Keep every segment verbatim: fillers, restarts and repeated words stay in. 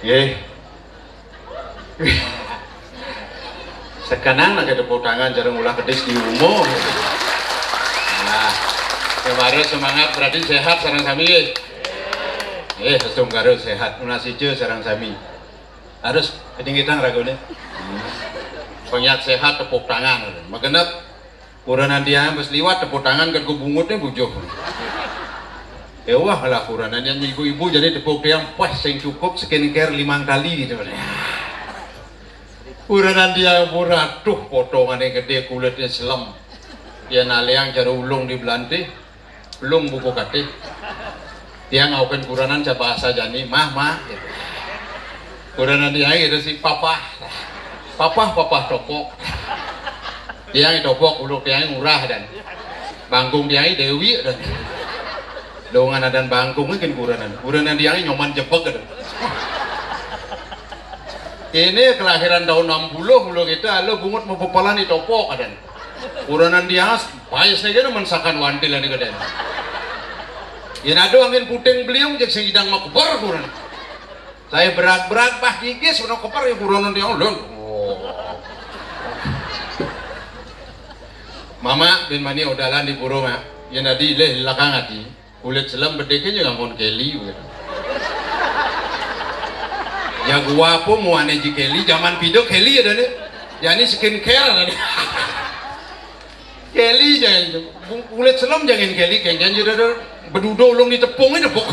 Nggih. Sekenang nak tepuk tangan, jarang ulah kedis di umum. Nah, kemarin semangat berarti sehat sareng sami nggih. Eh, setung karo sehat, nunas ijo sareng sami. Harus kenyingitan ragone. Pengiat sehat tepuk tangan. Magenep kurenan tiang wis liwat tepuk tangan kan ku bungut nih bujuh. Ya wah lah kurenan yang ibu-ibu jadi tepuk tiang pas sing cukup skincare limang kali gitu. Kurenan tiang pura tuh potongannya gede kulitnya selem. Dia naliang jare ulung di belante, belum buku kate. Tiang ngaukan kurenan coba bahasa jani, mah mah. Gitu. Kurenan tiang gitu si papa, papa papa topok. Tiang topok ulung tiang ngurah dan bangkung tiang Dewi dan dongan dan bangkung kan kurenan. Kurenan tiang nyoman jebek gitu. Ini kelahiran tahun enam puluh, mula kita lo bungut mau pepalan di topok dan kurenan tiang baik saya kira mensakan wantil ini keden. Yang ada angin puting beliung jadi sing idang makbar kurenan. Saya berat-berat bah gigis udah koper ya kurenan tiang lon. Oh. Mama bin mani odalan di pura mak. Yang tadi leh lakang ati. Kulit selem bedeke juga ngon keli gitu. Ya gua apa mau ane ji keli zaman pido keli ada nih. Jani skincare ada nih. Keli jangan itu. Kulit selem jangan keli kengken juga ada. Bedudo ulung di tepung itu pok.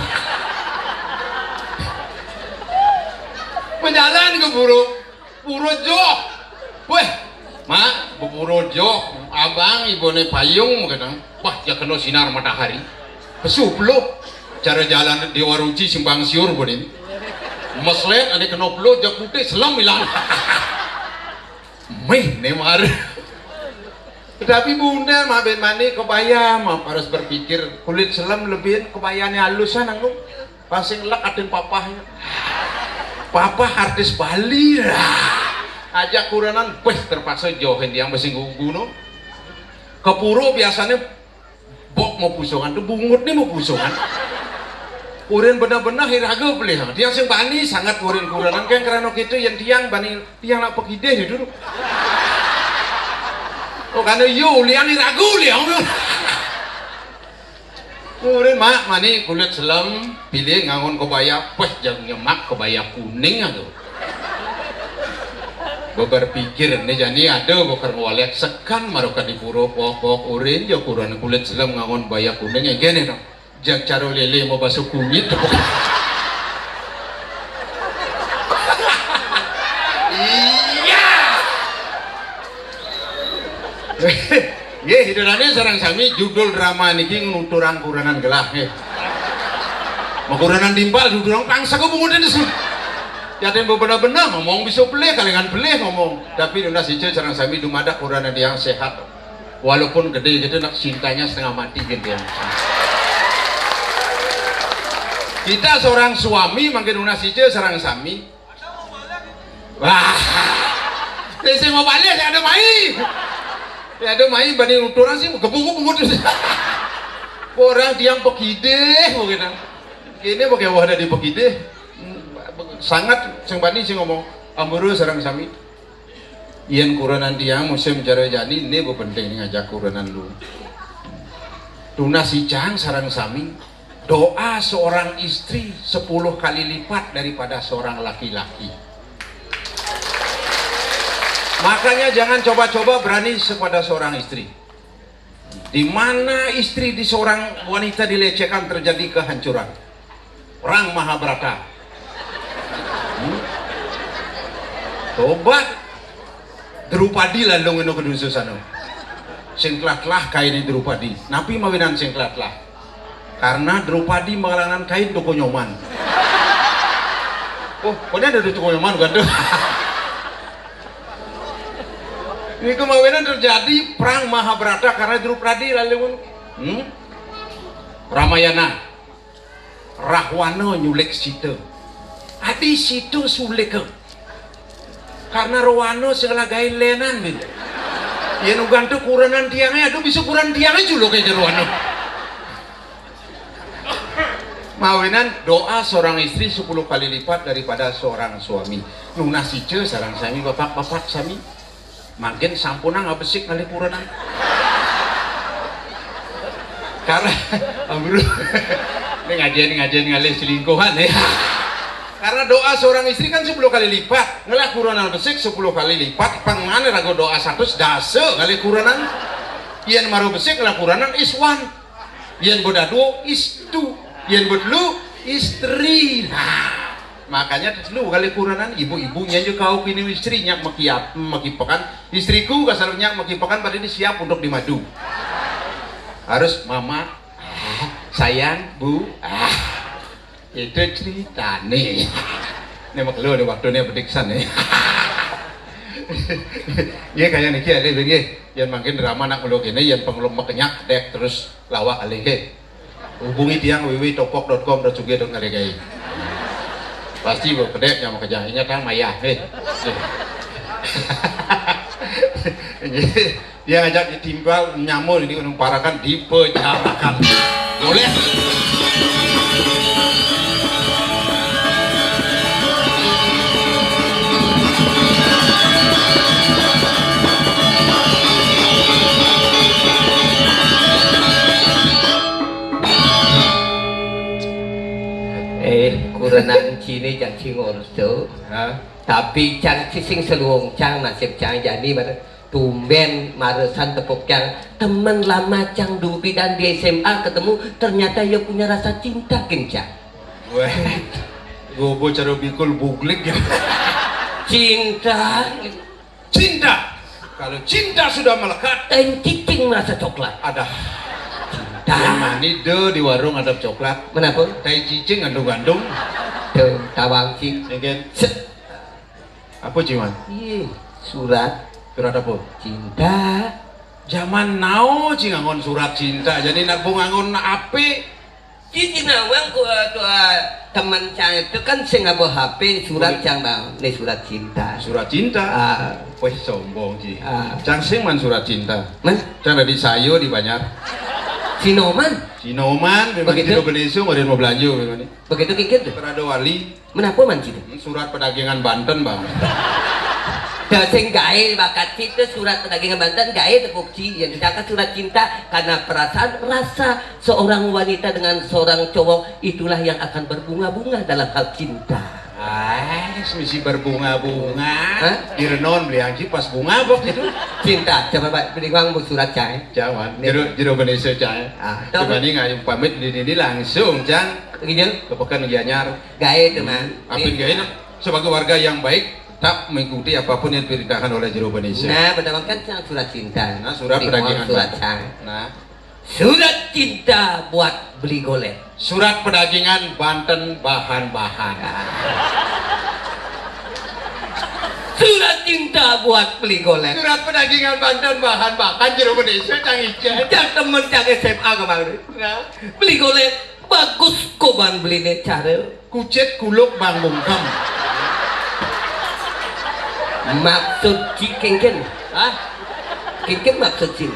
Menjalan ke pura. Pura joh. Weh, mak, bepura joh. Abang ibune payung kadang. Wah, ya kena sinar matahari. Pesuh peluh. Cara jalan Dewa Ruci simpang siur pun ini. Meslet ada kena peluh jak putih selam hilang. Meh ne mar. Tetapi bunda mak ben mani kebaya mak harus berpikir kulit selem lebih kebayanya halusan anggung. Pas sing lek atin papahnya. Papah artis Bali lah. Ajak kurenan beh terpaksa jauhin dia masih gugu no. Kepuro biasanya bok mau pusungan tuh bungut nih mau pusungan. Urin bener-bener hiraga beli. Dia sing bani sangat urin kurenan kan karena gitu yang tiang bani tiang nak pekideh ya dulu. Oh karena yo ulian hiraga ulian. Urin mak mani kulit selem pilih ngangon kebaya peh jang nyemak kebaya kuning atuh. Beberpikir nih jani ada beker ngolek sekan maruka di pura pok-pok urin ya kuran kulit selem ngangon baya kuning ya gini dong. Jak caro lele mau basuh kunyit. Iya. Nggih, hidurane sareng sami judul drama niki nuturang kuranan gelah nggih. Mekuranan timpal dudurang pangsa kok bungutan nesu. Yaden bebenah-benah ngomong bisa pelih kalingan pelih ngomong. Tapi nunas ijo sareng sami dumadak kuranan yang sehat. Walaupun gede gitu nak cintanya setengah mati gitu ya. Kita seorang suami makin nunas ijo sareng sami. Wah. Sing mau balik ya ada mai. Ya ada mai banding nuturang sih gebuk-gebuk. Orang tiang pekideh mungkin. Ini pakai wah dari pekideh. Sangat sing bani sing ngomong amburu sareng sami. Yen kuranan tiang musim jara jani ini penting ngajak kuranan lu. Tunas ijang sareng sami. Doa seorang istri sepuluh kali lipat daripada seorang laki-laki. Makanya jangan coba-coba berani kepada seorang istri. Di mana istri di seorang wanita dilecehkan terjadi kehancuran. Perang Mahabharata. Hmm? Tobat. Drupadi lalu ngeno kedun susano. Sing telah-telah kain Drupadi. Napi mawinan sing telah-telah? Karena Drupadi mangalanan kain toko Nyoman. Oh, pokoknya ada di toko Nyoman bukan tuh. Ini kemawinan terjadi perang Mahabharata karena Drupadi lalu hmm? Ramayana. Rahwana nyulik Sita. Adi Sita sulika. Karena Rowana sing lagain lenan bin. Yen ugan tu kuranan tiangnya, aduh bisa kuran tiangnya juluk aja Rowana. Mawinan doa seorang istri sepuluh kali lipat daripada seorang suami. Nunas ica sareng sami bapak-bapak sami. Mangkin sampunang abesik ngalih kurenan. Karena, Bro, ini ngajian-ngajian ngalih selingkuhan ya. Karena doa seorang istri kan sepuluh kali lipat. Ngelah kurenan besik sepuluh kali lipat. Pang mana raga doa satus dasa ngalih kurenan. Yen mara besik ngelah kurenan is one. Yen ba dadua, istu. Yen ba telu, istri. Nah, makanya telu kali kurenan, ibu-ibu nyen ja kaukin istri nyak makiap, makipekan. Istriku kasar nyak makipekan, padahal ini siap untuk dimadu. Harus mama, ah, sayang, bu, ah. Itu ceritane. Ini makelo nih waktu ini pediksan nih. Nggih, kaya niki ya, nggih. Yen mangkin drama nak mulu kene, yen pengeluk mekenyak, dek terus lawak alih nggih. Hubungi tiang www.topok.com.sugih.ngeregai. Pasti bu kedek yang makejang. Ingat kan mayah nggih. Nggih. Tiang ajak ditimpal nyamun ini gunung parakan dipejarakan. Boleh. Eh, kurenan cine cang sing ordo. Hah? Tapi cang sing seluong cang nasib cang jani mara tumben mara san tepuk cang. Temen lama cang dubi dan di S M A ketemu, ternyata ia punya rasa cinta kencang. Weh, gobo cara bikul buglik ya. Cinta. Cinta. Kalau cinta sudah melekat, tai cicing merasa coklat. Ada. Cinta. Yang mani de di warung ada coklat. Menapa? Tai cicing gandung-gandung. Tuh, tawang cing. Sengken. Set. Apa ciman? Iya, surat. Surat apa? Cinta. Zaman now cing ngangon surat cinta. Jadi nak bu ngangon ape? Cicing nawang ku, eh, tu, eh, teman cang itu kan sing ngaba H P surat cang bang. Ini surat cinta. Surat cinta. Ah. Weh, sombong ci. Ah. Cang sing man surat cinta. Man? Cang dari sayo di Banjar. Sinoman. Sinoman, memang begitu. Tidak benisung, ada mau belanja memang ni. Begitu kikit tu. Terada wali. Menapa man ci tu? Hmm, surat pedagangan Banten bang. Dah sing gae bakat ci tu surat pedagangan Banten gae tepuk ci. Yang sedangkan surat cinta karena perasaan rasa seorang wanita dengan seorang cowok itulah yang akan berbunga-bunga dalam hal cinta. Ay, misi berbunga-bunga. Hah? Direnon beli anji pas bunga bok itu. Cinta, coba pak, beli uang bu surat cai. Jangan, jero jero Indonesia cai. Ah, coba nih ngayu pamit di ini langsung cang. Begini. Ke pekan Gianyar. Gae teman. Apin gae nak sebagai warga yang baik tetap mengikuti apapun yang diperintahkan oleh jero Indonesia. Nah, pertama kan cang surat cinta. Nah, surat pedagangan surat cai. Nah. Surat cinta buat beli golek. Surat pedagangan Banten bahan-bahan. Surat cinta buat beli golek. Surat pedagangan Banten bahan-bahan jero Indonesia cang ijai. Cang temen cang S M A kemarin. Nah. Beli golek bagus koban beline cara. Kucit kuluk bang bungkem. Maksud ci kengken. Hah? Kengken maksud ci.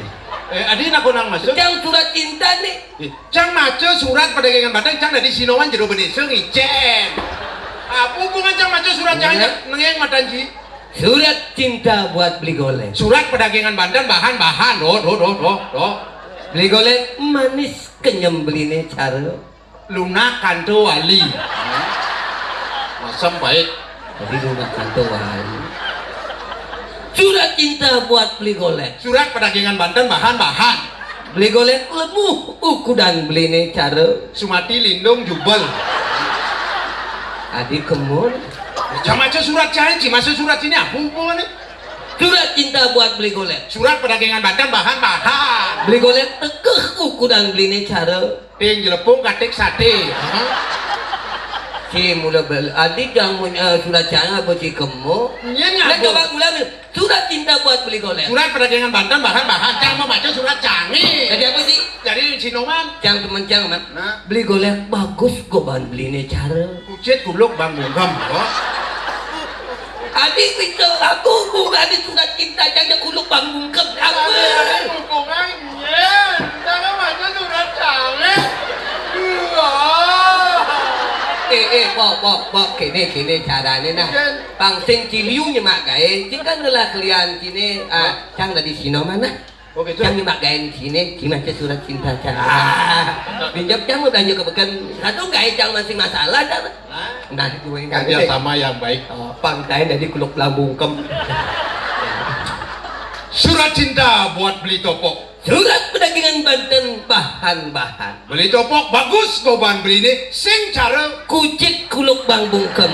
Eh, adi nak konang maksud? Cang surat cinta nih. Eh, cang maca surat pedagangan Banten, cang dari Sinoman jero Indonesia ngicen. Apa hubungan cang maca surat cang aja nengeng matan ci? Surat cinta buat beli golek. Surat pedagangan Banten bahan-bahan. Doh, doh, doh, doh, doh. Beli golek manis kenyem beline cara. Lunak kanto wali. Masam baik. Jadi lunak kanto wali. Surat cinta buat beli golek. Surat pedagangan Banten bahan-bahan. Beli golek lemuh ukudan beline cara. Sumati lindung jubel. Adi kemun. Cang maca surat cai, ci maca surat sini apa hubungannya? Surat cinta buat beli golek. Surat pedagangan Banten bahan-bahan. Beli golek tekeh ukudan beline cara. Ting jelepung katik sate. Ci mula bel, adi jang mun, eh, surat cang apa ci kemo? Nyen. Nah, ngapa? Coba ulang. Surat cinta buat beli golek. Surat pedagangan Banten bahan-bahan. Cang mau baca surat cang. Jadi apa ci? Jadi Sinoman. Cang temen cang, man. Nah. Beli golek bagus koban beline cara. Kucit kuluk bang bungkem. Oh. Adi pintu aku bukan di surat cinta cang kuluk bang bungkem. Apa? Hubungan, nyen. Cang maca surat cang. Wah. Eh, eh, Pok, Pok, Pok, kéné, kéné carané nah. Pang sing ci liu nyemak gaé, ci kan ngelah kelian ciné, ah, cang dadi sinoman nah. Oké, cang nyemak gaé ciné, ci maca surat cinta cang. Ah, pinjam cang udah njuk kebeken. Satu gaé cang masih masalah cang. Nah, itu yang kerja sama yang baik. Oh, pang taén dadi kuluk belambungkem. Surat cinta buat Beli Topok. Surat pedagingan Banten bahan-bahan. Beli Topok bagus goban beliné, sing cara kucit kuluk bang bungkem.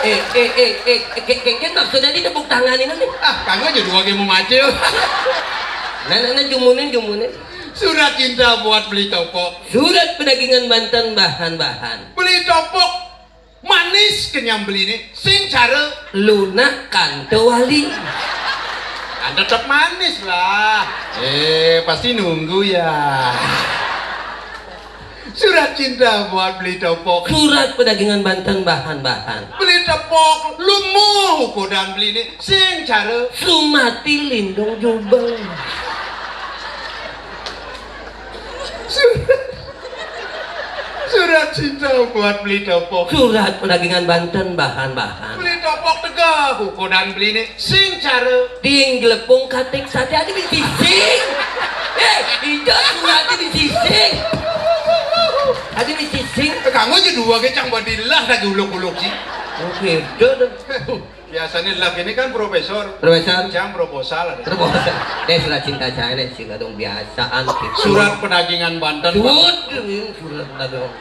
Eh, eh, eh, eh, eh, ke-, ke-, ke-, maksudnya ini tepuk tangan ini nih. Ah, kanggo aja dua game macil. Nah, nah, nah, jumunin, jumunin. Surat cinta buat Beli Topok. Surat pedagingan Banten bahan-bahan. Beli Topok manis kenyam beliné, sing cara lunak kanto wali. Kan tetep manis lah. Eh, pasti nunggu ya. Surat cinta buat Beli Topok. Surat pedagingan Banten bahan-bahan. Beli Topok lumuh ukodan beliné, sing cara sumati lindung jubeng. Surat, surat cinta buat Beli Topok. Surat pedagingan Banten bahan-bahan. Beli Topok tegeh ukodan beliné, sing cara ding glepung katik sate ada di sising. Eh, ijo surat di sising. Ada di sising. Eh, kanggo aja dua gé cang badilah lagi uluk-uluk sih. Oké, deh. Biasanya lagi ini kan profesor. Profesor. Cang proposal ada. Proposal. Deh, surat cinta cang ini sih kadung biasaan gitu. Surat pedagingan Banten, Pak. Surat, surat pedagingan.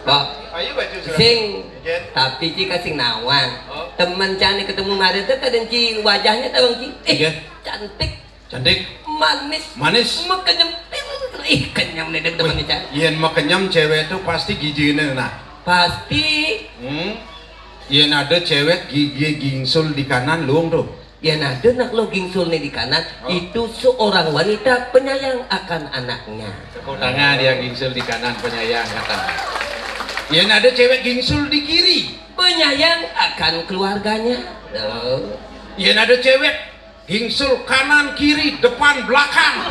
Pak. Ayo baca surat. Sing. Iya. Tapi ci kasing nawang. Oh. Temen cang nih ketemu kemarin tuh kadang ci wajahnya tawang ci. Eh, iya. Cantik. Cantik. Manis. Manis. Makenyem. Ih, kenyem nih temen cang. Yén makenyem cewek tuh pasti giginé nah. Pasti. Hmm. Yén ada cewek gigi gingsul di kanan, luung tuh. Yén ada nak lo gingsul nih di kanan, oh, itu seorang wanita penyayang akan anaknya. Tepuk tangan dia gingsul di kanan, penyayang kata. Yén ada cewek gingsul di kiri, penyayang akan keluarganya. Tuh. Yén ada cewek gingsul kanan kiri depan belakang.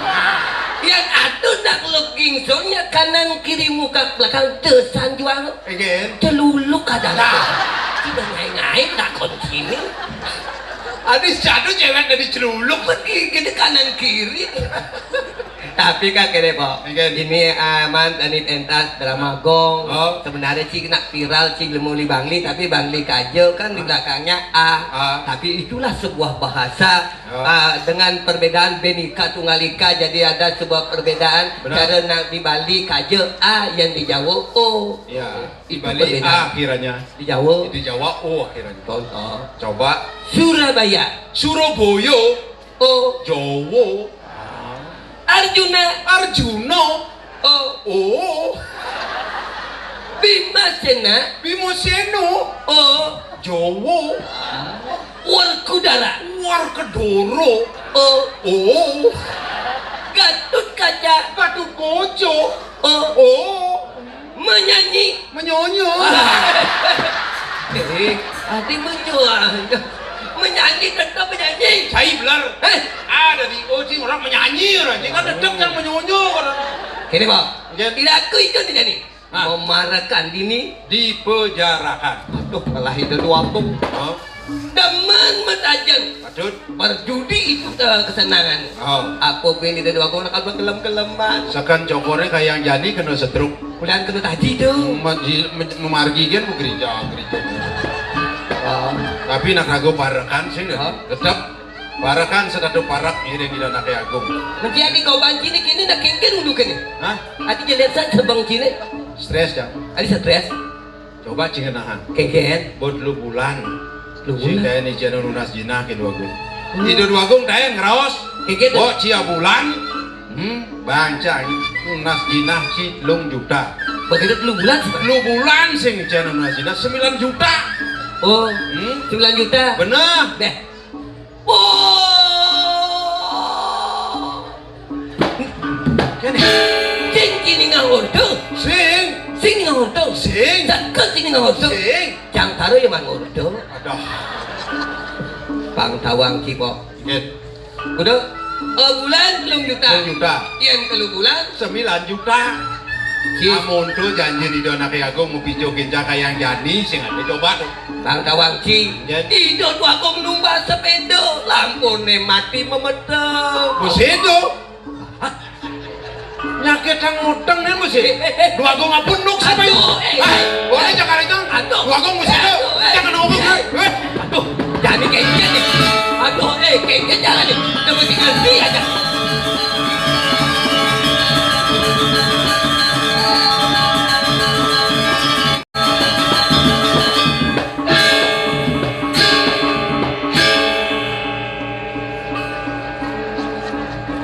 Yén ada nak lo gingsulnya kanan kiri muka belakang, desan jual. Again. Celuluk kadang. Nah. Sudah ngai-ngai tak koncini. Ada satu cewek dari celuluk. Pergi gitu kanan kiri. Tapi kan kene, Pok. Again. Ini aman, tadi pentas drama gong. Oh. Sebenarnya ci nak viral, ci lemu di Bangli, tapi Bangli kaja kan di belakangnya A. A. Tapi itulah sebuah bahasa. Oh. Ah, dengan perbedaan Bhinneka Tunggal Ika, jadi ada sebuah perbedaan. Benar. Cara nak di Bali kaja A, yang di Jawa O. Ya, itu di Bali perbedaan. A akhirnya. Di Jawa. Di Jawa O akhirnya. Contoh. Coba. Surabaya. Surabaya. O. Jawa. Arjuna. Arjuna. O. O. Bimasena. Bimasena. O. Jawa. Werkudara. Werkudara. O. O. Gatut Kaca. Gatut Kaca. O. O. Menyanyi. Menyonyo. Eh, ada menjual. Menyanyi tetap menyanyi. Cai belar. Eh, ada di, oh, si orang menyanyi orang. Dia kan tetap yang menyonyo orang. Ini, Pak. Ya. Tidak aku itu tidak nih. Ah. Memarakan dini. Dipenjarakan. Aduh, malah itu dua pung. Oh. Demen metajeng. Patut. Berjudi itu, eh, kesenangan. Oh. Apa bini dan waktu nak kelem-keleman. Sekan cokore kayang jani kena setruk. Kulian kena taji tu. Mem-, mem-, memargi kan bu gereja, gereja. Oh. Tapi nak ragu parekan sih, oh, tetap parekan sedatu parak ngiring ida nake agung. Menjadi kau banci ni kini nak kengken dulu kini. Hah? Adi jelensan sebang cini. Stres, Cak. Adi stres. Coba cingenahan. Kengken. Buat lu bulan. Lu bulan. Si dayan ijen nunas jinah ke dua gung. Hmm. Idu dua gung dayan ngeraos. Kengken. Bo cia bulan. Hmm, bancang. Nunas jinah ci lung juta. Begitu lu bulan sih, Pak? Lu bulan sing ijen nunas jinah sembilan juta. Oh, hmm? Sembilan juta. Bener. Deh. Oh. Kene. Sing kini ngangurdu. Sing. Sing ngangurdu. Sing. Saka sing ngangurdu. Sing. Cang taru ya mangurdu. Aduh. Pang tawang cipok. Ingat. Udah. Dua bulan telung juta. Telung juta. Yén telu bulan sembilan juta. Ci. Amun to janjin Ida Anaké Agung mapicu kincak kayang jani sing ada coba to. Bang Tawang Ci. Yén. Ida Déwa Agung numpak sepéda, lampuné mati memetep. Mesin to. Nyakitang utang né mesin. Déwa Agung apa nuk sampai? Aduh, eh. Hai, boleh jangan itu. Aduh. Déwa Agung mesin to. Aduh, eh. Jangan ngomong. Eh. Aduh, jani kéngkén né. Aduh, eh, kéngkén jalan né. Coba tinggal di aja.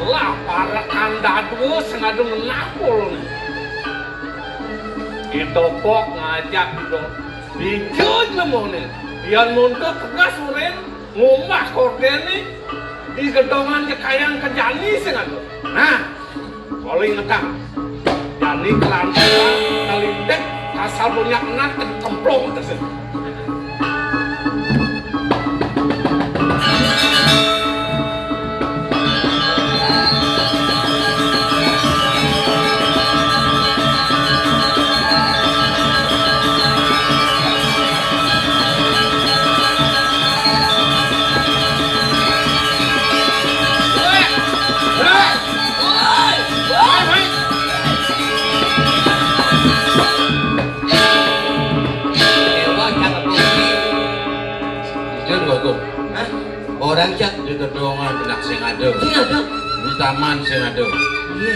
Lah, para kandadua sing ada ngenapul né. Itokok ngajak dong. Bijil nemoné. Yén muntut tegas urin, ngumbah kordéné, di gedongan jekayang ka jani sing ada. Nah, kalau ingetang, jani kelantaran, kelindik, asal punya anak, kemplung, terus. Jujur, Bagong. Hah? Orang cak di gedongan benak sing ada. Sing ada? Di taman sing ada. Iya.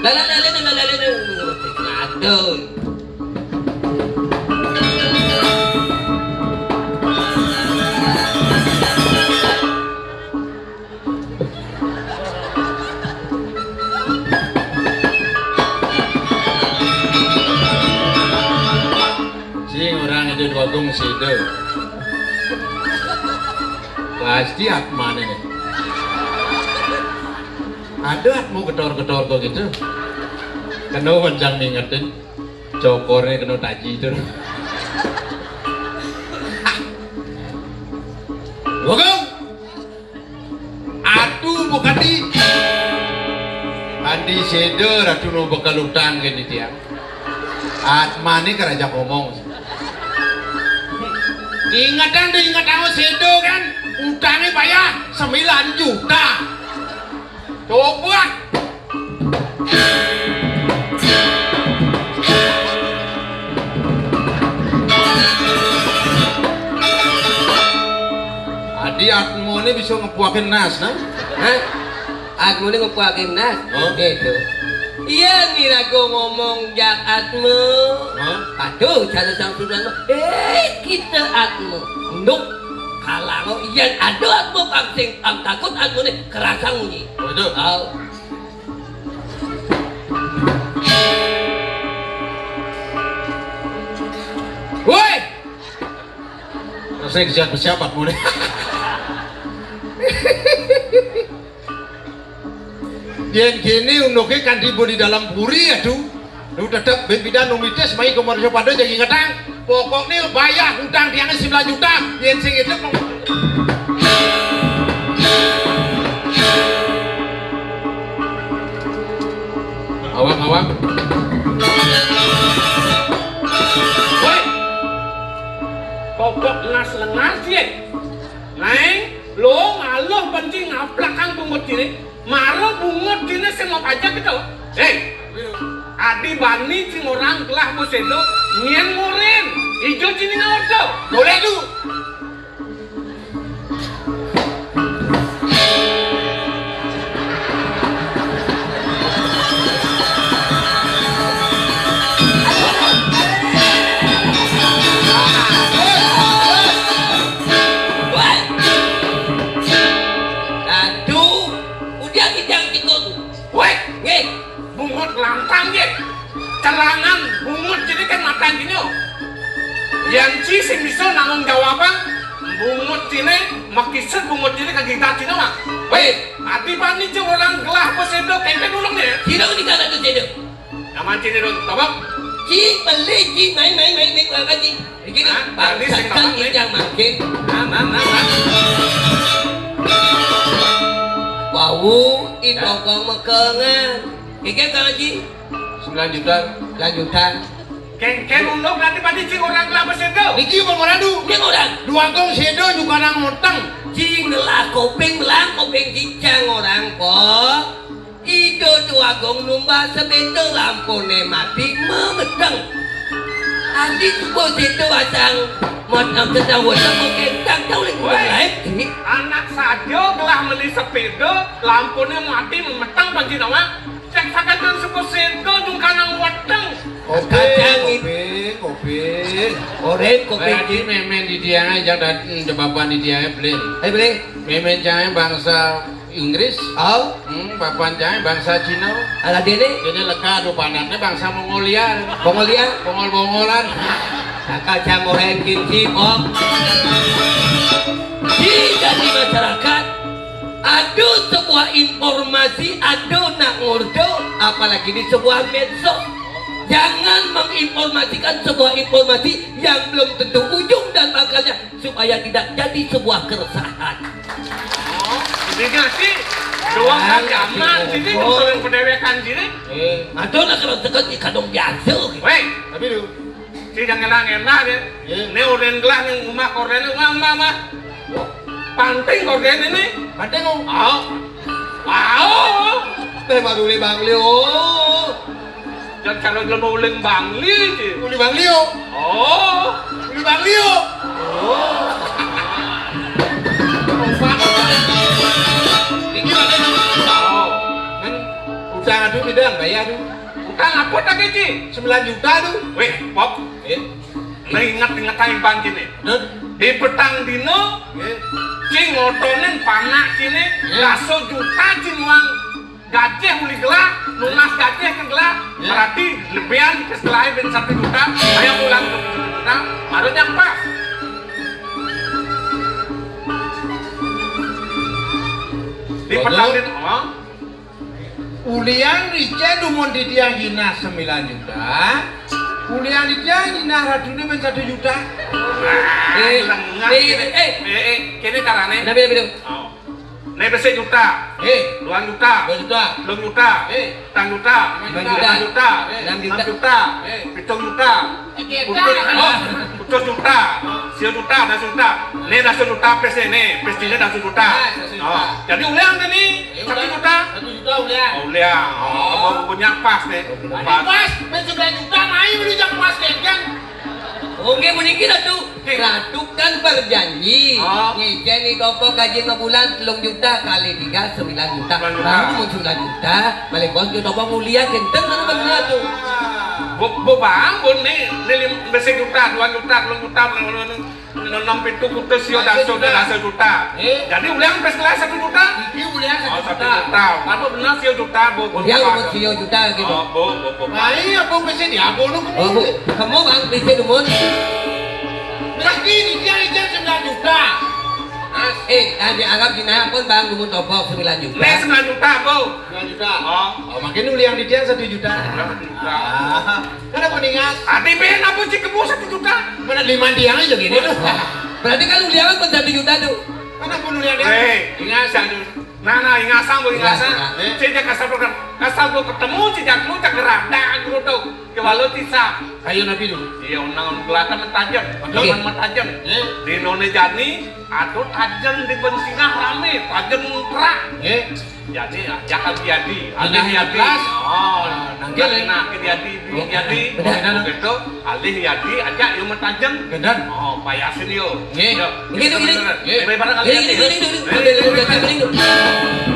Lalu, lalu, lalu, lalu, lalu, sing ada. Sing orang itu dua gong situ. Pasti atmane nih. Ada atmu ketor-ketor kok gitu. Kena panjang ngingetin. Cokornya kena taji itu. Dua gong. Atu bukati. Andi seda ratu nu bakal utang kene tiang. Atmane karaja ngomong. Ingetan tuh, ingetan seda kan. Utangnya bayar sembilan juta. Coba. Adi atmone bisa ngepuakin nas, nah? Hah? Atmone ngepuakin nas? Oh. Gitu. Iya, niraga ngomong jak atma. Hah? Aduh, cara sang sudan mah. Eh, kita atma. Nuk. Kalau iya ada atma, pang sing, pang takut atmone kerasa munyi. Oh, itu? Oh. Woi! Rasanya siapa, siapa mulai? Yen kene unuke kan tiba di dalam puri, aduh. Lu tetep ben pidan numitis mai ke manusia pada jadi ngetang. Pokoknya bayar utang tiangnya sembilan juta, yen sing hidup. Awang, awang. Woi. Pokok nas lengas ye. Naeng, lo ngaluh benci ngaplakang bungut diri. Mara bungut dine sing mau pajak gitu. Hei, adi bani sing orang gelah busendo, nyen murin, ijo cini ngordo. Boleh tu. Aduh, udah kijang tikung. Woi, nggih, bungut lantang nggih. Celangan bungut jadi kan matan dino. Yan ci sing bisa nanggung jawabang bungut cine, makisut bungut cine ke kita cino mah. Woi, ati pani cing orang gelah pesedo kempe dulung ya. Sino di kana tu sedo. Naman cine dong, tobok. Ci beli ci main main main main apa ci? Iki bangsakan yang makin. Aman, aman. Wau, ito kong mekengan. Kike kang Haji? Sembilan juta. Sembilan juta. Kengkeng ulung nanti padi cing orang kelapa sendo. Niki umur orang du. Niki orang. Dua kong sendo juga nang moteng. Cing lah koping belang koping cicang orang po. Ido dua kong numba sepeda lampone mati memeteng. Adi subuh sendo asang moteng sedang weteng kentang tahu lagi orang lain. Anak saja gelah meli sepeda, lampone mati memeteng panji nama. Cek sakan subuh sendo jungkanang weteng. Koping, koping, koping. Oreng koping. Berarti memen di dia aja dan hmm, bapak di dia beli. Ayo beli. Memen jangan bangsa Inggris. Oh. Hmm, bapak jangan bangsa Cina. Ala dene. Jadi leka do panaknya bangsa Mongolia. Mongolia. Bongol-bongolan. Saka jam oreng kinci, Om. Di jadi masyarakat, ada sebuah informasi, ada nak ngurdo, apalagi di sebuah medsos. Jangan menginformasikan sebuah informasi yang belum tentu ujung dan pangkalnya supaya tidak jadi sebuah keresahan. Oh, jadi ngasih doang kan zaman sini, kalau pedewekan sini. Eh, ada nak kalau dekat di kadung biasa gitu. Weh, tapi lu. Si jangan enak-enak ya. Iya. Ini udah gelah nih rumah korden, rumah, rumah, rumah. Panting korden ini. Panting, oh. Oh. Oh. Teh baru li Bangli, oh. Dan kalau dia mau uling Bangli sih. Uli Bangli, oh. Oh. Uli Bangli, oh. Oh. Ini mana? Oh. Kan utang aduh bidang bayar aduh. Utang apa tadi, Ci? Sembilan juta tuh. Weh, Pop. Eh. Nah, ingat-ingat aja bang kini. Dut. Di petang dino, eh, cing ngotonin panak kini, eh, daso juta cing uang gajah uli gelah, lunas gajah ke gelah, eh, berarti lebihan ke setelah ben satu juta, ayo pulang ke juta, baru yang pas. Di petang dino, oh. Ulian rica dumun titiang jinah sembilan juta. Ulian rica jinah ratune men satu juta. Eh, lengah eh, kene. Eh, eh, kene carane. Nabi, nabi, nabi. Oh. Ne besik juta. Eh. Dua juta. Dua juta. Telung juta. Eh. Petang juta. Lima juta. Lima juta. Eh. Enam juta. Enam juta. Eh. Pitung juta. Putus, oh, putus juta. Sia juta, dasu juta. Ni dasu juta pes ni, ni. Pes ni dasu juta. Ah, dasu juta. Oh. Jadi ulian ni, eh, satu juta. Satu juta ulian. Oh, ulian. Oh, oh, punya pas ni. Pas. Pas, pes sembilan juta, mai beli jam pas ni, kan? Oke, mending kita tuh. Ratu kan berjanji, oh, ngecen ni toko gaji ngebulan telung juta kali tiga, sembilan juta. Sembilan juta. Baru mau sembilan juta, balik bos juta toko mulia, genteng kan bener tuh. Bu, bu bang, bu ni, ni lim, besi juta, dua juta, telung juta, enam pitu putus sio daso, daso juta. Eh? Jadi ulian pes kelas satu juta? Iki ulian satu juta. Oh, satu juta. Apa benar sio juta, bu? Ya, bu, sio juta gitu. Oh, bu, bu, bu. Mai apa pesen ya, bu, lu. Oh, bu, kamu bang, bisa dumun. Berarti ini dia ijen sembilan juta. Eh, tadi Arab Cina pun bang dumun topok sembilan juta. Nih, sembilan juta, bu. Sembilan juta. Oh. Oh, makin ulian di dia satu juta. Satu juta. Ah, kenapa ningas? Ati ben apa sih kemu satu juta? Mana lima tiang aja gini tuh. Berarti kan ulian kan satu juta tuh. Kenapa ulian dia? Eh, ningas satu. Nah, nah, ingasang, bu, ingasang. Ingasang. Eh. Cek kasar tuh kan. Kasar tuh ketemu, cek lu cek gerak. Dah, gitu tuh. Kewalo tisa. Ayo nabi dulu. Iya, unang belakang mentajem. Oke. Jangan mentajem. Eh. Di Indonesia ni, aduh tajem di bensina rame, tajem kerak. Eh. Jadi, ya, jangan jadi. Alih jadi. Oh, nah, nanti nah, jadi, jadi. Benar. Begitu, alih jadi, aja yuk mentajem. Benar. Oh, payasin yuk. Nggih. Yuk, nggih, nggih, nggih. Nggih. Lebaran kali ini. Nggih, nggih, nggih, nggih.